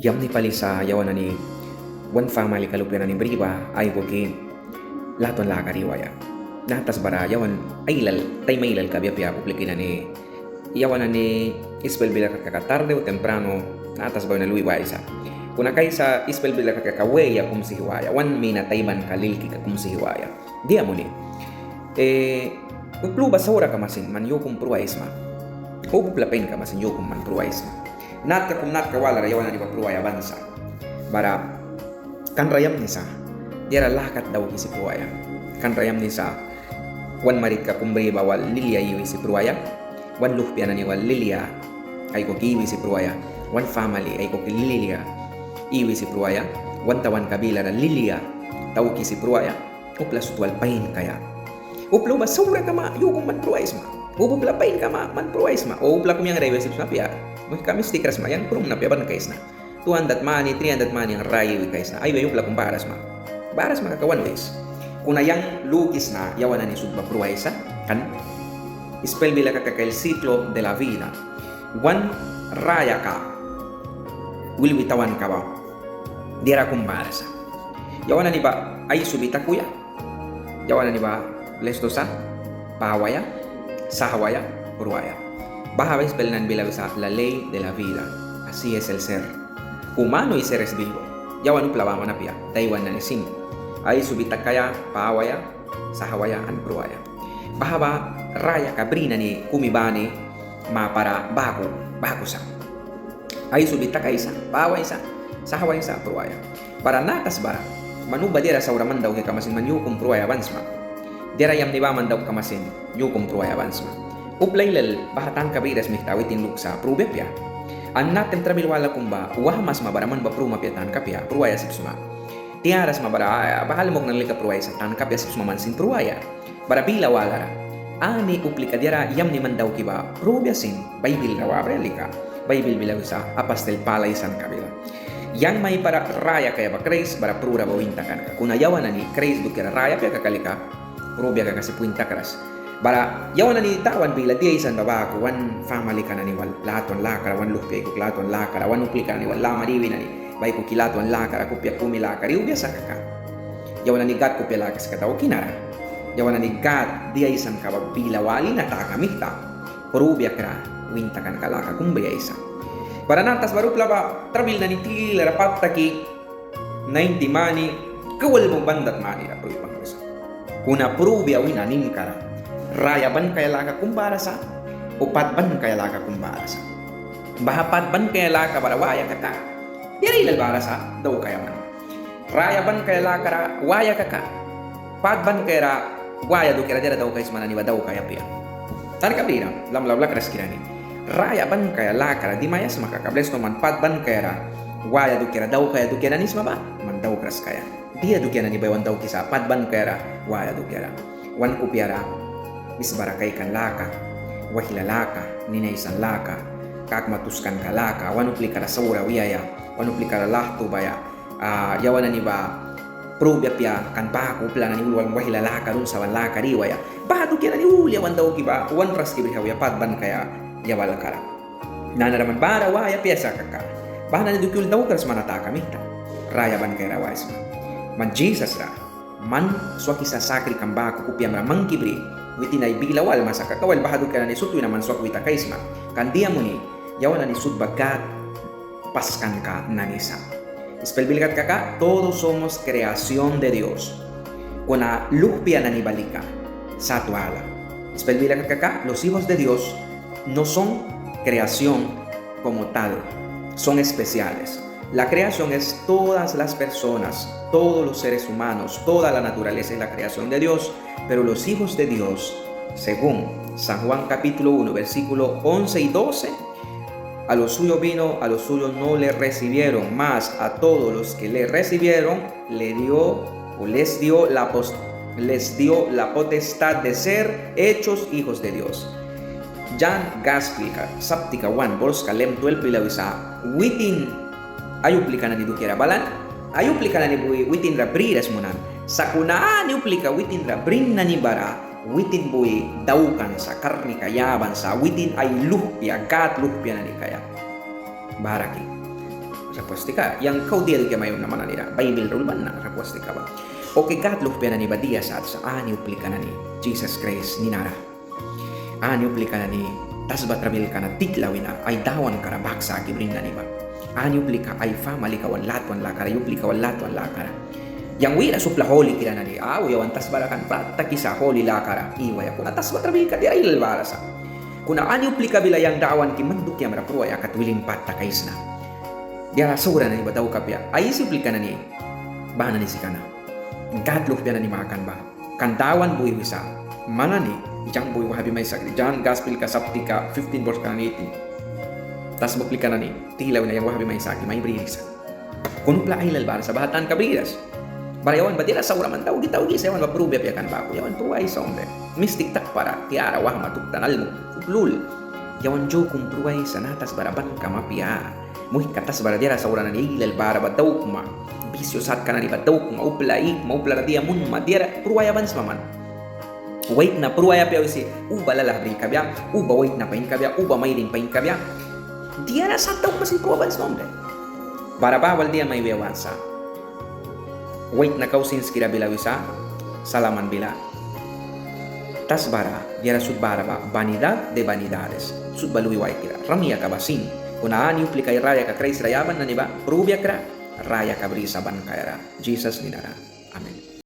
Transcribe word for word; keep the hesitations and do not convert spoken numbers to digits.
Yamni pali sa yawan nani wan famalika lupia nani bri ba aikuki latwan laka ra iwaia. Naha tasbara yawan ailal, taim ailal kabia apia upliki nani yawan nani ispel bila kat kaka tarde o temprano naha tasba wina lui waisa. Kuna kaisa ispel bila kat kaka weia kum sihwaia, wan mina taibanka lilkika kum sihwaia. Dia muni, eh, upla uba saura kama sin man yu kum pruaisma. Uba upla painka kama sin yu kum man pruaisma. Natka kum natka walara yawan nani ba pruaia ban sa. Bara kan ra yamni sa, diara lâ kat daukisi pruaia. Kan ra yamni sa, wan maritka kum bri ba wal lilia iwisi pruaia. Wan luhpia nani wal lilia aikuki iwisi pruaia. Wan famali aikuki lilia iwisi pruaia. Wan tawanka bilara lilia daukisi pruaia. Upla sut wal pain kaia. Upla uba saura kama yu kum man pruaisma. Uba upla pain kama man pruaisma. O upla kum yang ra iwi sip sma apia. Muihka mistikra sma, yang krumna apia ban kaisna. Two hundred mani, three hundred mani yang raya iwi kaisna. Ai ba upla kum bara sma. Bara sma kaka wan wis. Kuna yang lukisna yawan nani sut ba pruaisa. Kan ispel bila kat kaka el ciclo de la vida. Wan rayaka wilwi tawanka ba diara kum bara sa. Yawan nani ba aisubi takuya. Yawan nani ba blestu sa, pawaia, sahwaia, pruaia. Baha ba ispel nani bila wisa la ley de la vida. Así es el ser humano y seres vivo. Yawan upla baman apia, daiwan nani sin. Aisubi takaia, pawaia, sahwaia an pruaia. Baha ba rayaka bri nani kumi bani mapara baku, baku sa. Aisubi takaisa, pawaisa, sahwaisa, pruaia. Bara naha tasbara man uba diara saura man dauki kama sin man yu kum pruaia ban sma. Diara yamni baman dauki kama sin yu kum pruaia ban sma. Upla ailal baha tanka briras mihta witin lukisa prubia apia. An naha taim trabil wala kum ba wahma sma bara man ba pruma apia tanka apia, pruaia sip sma. Tiara sma bara baha almuk nani lika pruaisa tanka apia sip sma man sin pruaia. Bara bila walara ani uplika diara yamni man dauki ba prubia sin Baibil ra wabraia lika. Baibil bila wisa apastil Pâl aisanka bila. Yang maipara raya kaia ba Kraist bara prura ba win takanka. Kuna yawan nani Kraist dukiara raya apia kaka lika prubia kaka sip win takras. Bara yawan nani Dawan bila dia aisan ba baku wan famalika nani wal latwan lakara, wan luhpia aikuki latwan lakara, wan uplika nani wal lamara iwi nani ba aikuki latwan lakara, kupia kumi lakara iwbia sa kaka. Yawan nani Gâd kupia laka sika dauki nara. Yawan nani Gâd dia aisanka ba bila wali na taka mihta prubia kra win takanka laka kum briaisa. Bara naha tasbara upla ba trabil nani tilara pat taki ninety mani, kau almuk bandat manira prubia banghwisa. Kuna prubia wina ninkara raya ban kaia laka kum bara sa, o pat ban kaia laka kum bara sa. Baha pat ban kaia laka bara waia kaka diara ailal bara sa daukaia man. Raya ban kaia lakara waia kaka, pat ban kaiara waia dukiara diara daukaisma nani ba daukaia apia. Tanka brira, lamla wlakras kira ni. Raya ban kaia lakara dimaia sma kaka blestu man pat ban kaiara waia dukiara daukaia dukia nani sma ba man daukras kaia. Dia dukia nani ba yawan daukisa pat ban kaiara waia dukiara? Wan kupiara misbara kaikan laka, waihla laka, nina aisan laka, kakma tuskanka laka, wan uplikara saura wiaia, wan uplikara lahtubaia, yawan nani ba prubia apia kan baku upla nani ul wan waihla lakara, ul saban lakara iwaia. Baha dukia nani ul yawan dauki ba wan raski brih auya pat ban kaia yabalkara. Nanara man bara waia apia sa kaka, baha nani dukia ul daukras man na taka mihta. Raya ban kaiara waisma. Man Jisas ra man swakisa sakrikam baku kupiamra mangki bri, witin ai bila walma sa kaka, wel baha dukia nani sut wina man swakwi takaisma. Kan dia muni, yawan nani sut ba Gâd paskanka nani sa. Ispel bila kat kaka, todos somos creación de Dios. Kuna luhpia nani ba lika sat wala. Ispel bila kat kaka, los hijos de Dios no son creación como tal, son especiales. La creación es todas las personas, todos los seres humanos, toda la naturaleza es la creación de Dios, pero los hijos de Dios, según San Juan capítulo uno, versículo once y doce, a lo suyo vino, a lo suyo no le recibieron, mas a todos los que le recibieron, le dio, o les dio la pos-, les dio la potestad de ser hechos hijos de Dios. Jan Gaspilka saptika wan, borska lemon twelve bila wisa, witin ai uplika nani dukiara balan, ai uplika nani bui witin ra briras munan. Sakuna ani uplika witin ra brin nani bara witin bui daukan sa, karnika yaban sa, witin ai luhpia, Gâd luhpia nani kaia. Bara ki. Rapuastika, yang kau dia dukia mai wina man nanira Baibil ra ulban na rapuastika ba. Oke, Gad luhpia nani ba dia sat sa, ani uplika nani Jisas Kraist ninara. Ani uplika nani tasba trabilka na titla wina ai Dawanka ra bak saki brin nani ba. Ani uplika ai famalika wal latwan lakara, ai uplika wal latwan lakara. Yang wiras upla hulikira nani, au yawan tasbara kan pat takisa huli lakara iwaia, kuna tasba trabilka diara ailal bara sa. Kuna ani uplika bila yang Dawanki man dukiamra pruaia kat wilin pat takaisna. Diara saura nani ba daukaia, aisi uplika nani baha nani sika na. Gad luhpia nani makan ba. Kan Dawan bui wisa, man nani yang bui wahbi mai sakri. Jan Gaspilka saptika fifteen, borska nani eighteen. Tasba uplika nani tila wina yang wahbi mai saki mai brisa. Kuna upla ailal bara sa baha tanka briras. Bara yawan ba diara saura man dauki dauki sa, yawan ba prubia apia kan baku. Yawan pruaisa, hombre. Mistik takpara, tiara, wahma, tuktan, almuk, uplul. Yawan yu kum pruaisa, naha tasbara ban kama apia. Muihka tasbara diara saura nani ailal bara ba daukma. Bisio satka nani ba daukma, upla ikma, uplara dia munma, diara pruaia ban sma man. Waitna pruaia apia wisi, uba lalah bri kabia, uba waitna pain kabia, uba mairin pain kabia. Diara sat daukma sin pruaia ban sma, hombre. Bara baha wal dia mai wiaia want sa. Waitna kau sinskira bila wisa, Salaman bila. Tasbara diara sut bara ba vanidad de vanidades. Sut ba lui waikira. Rayakam ba sin. Kuna ani uplika ai rayaka Kraist ra yaban nani ba prubia kra, rayaka brisa ban kaiara Jisas ninara.